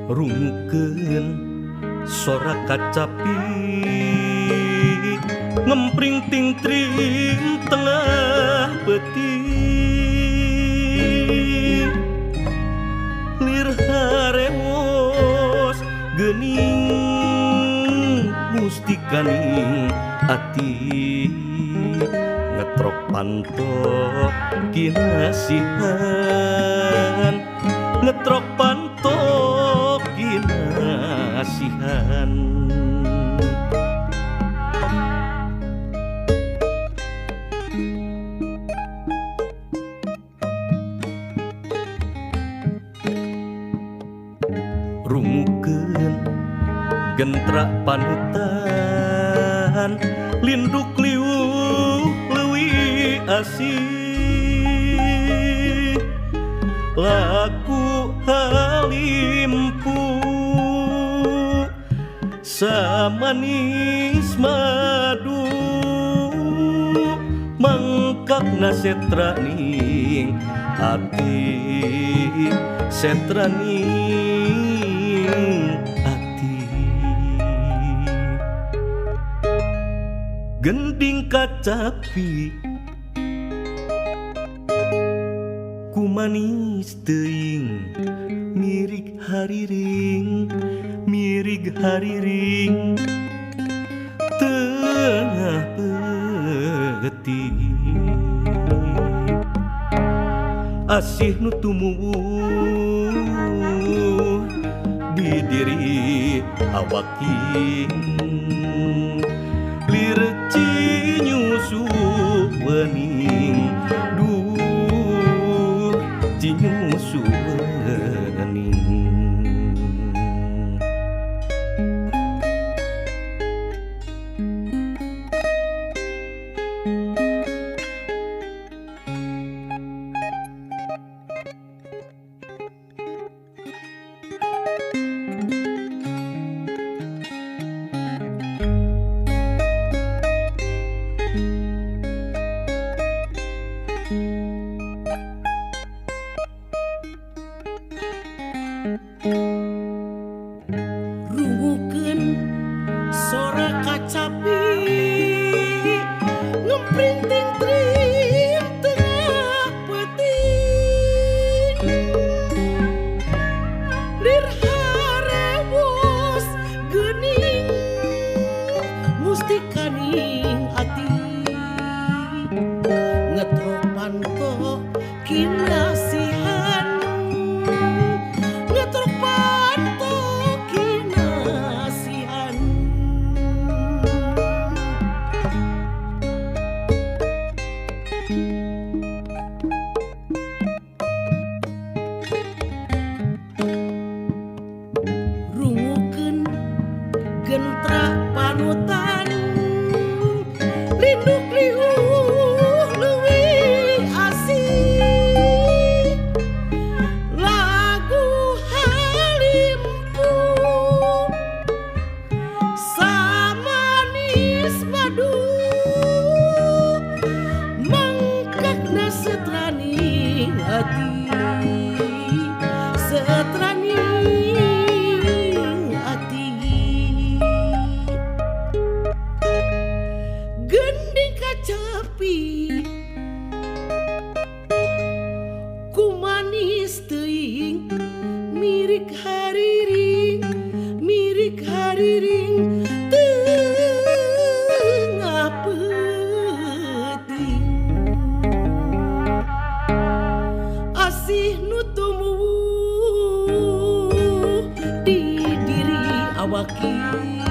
Rungukeun sora kacapi ngempring ting-tring tengah peuting lir harewos geuning mustikaning ati ngetrok panto kinasihan ngetrok panto kinasihan. Rungukeun gentrak panutan linduk liuh leuwih asih laku halimpu samanis madu mangkakna setraning ati setraning ati gending kacapi kumanis teuing mirig hariring mirig hariring tengah peuting asih nu tumuwuh di diri awaking lir cinyusu wening duh cinyusu wening. Rungukeun sora kacapi ngempring ting-tring tengah peuting lir harewos geuning mustikaning ati ngetrok panto kinasihan ngetrok panto kinasihan. Rungukeun gentrak panutan linduk liuh leuwih asih lagu halimpu samanis madu mangkakna setraning ati setraning ati gending kacapi kumanis teuing mirig hariring tengah peuting asih nu tumuwuh di diri awaking.